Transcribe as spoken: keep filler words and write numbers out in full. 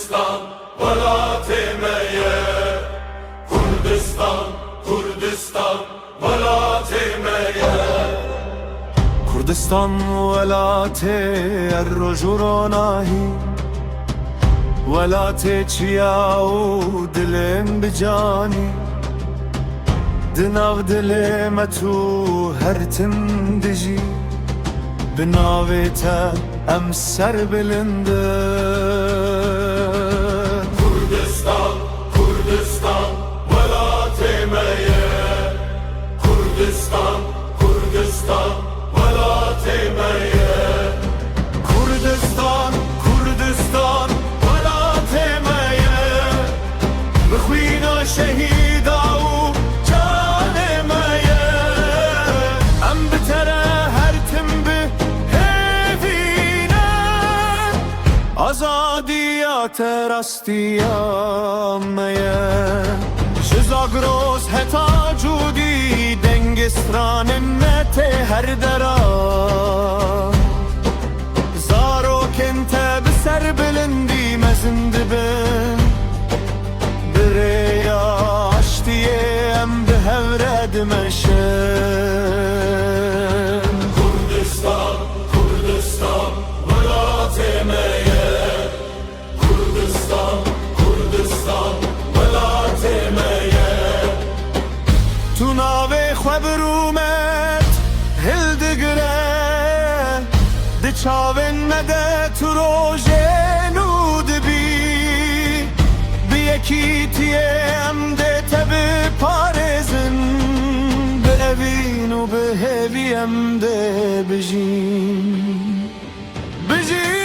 Kurdistan welatê me ye. Kurdistan, Kurdistan welatê me ye. Kurdistan welatê roj û ronahî, welatê çiya û dilên bi canî. Di nav dilê me tu her tim dijî, bi navê te em serbilind in. Kurdistan, Kurdistan welatê me ye. Kurdistan, Kurdistan welatê me ye. Kurdistan, Kurdistan welatê me ye. Bi xwîna şehîda û canê me ye. Em bi te re her tim bi hêvî ne. Azadiya te rastiya me ye. Ji Zagros heta Cûdî dengê stranên me tê her dera. Zarokên te bi serbilindî mezin dibin. Bi rêya aştiyê em bi hev re dimeşin. Kurdistan, Kurdistan welatê me ye. Kurdistan, Kurdistan welatê me ye. Tu navê xwe bi rûmet hildigire, di çavên me de tu rojê nû dibî. Bi yekîtiyê em dê te biparêzin, bi evîn û bi hêvî em dê bijîn. Bijî!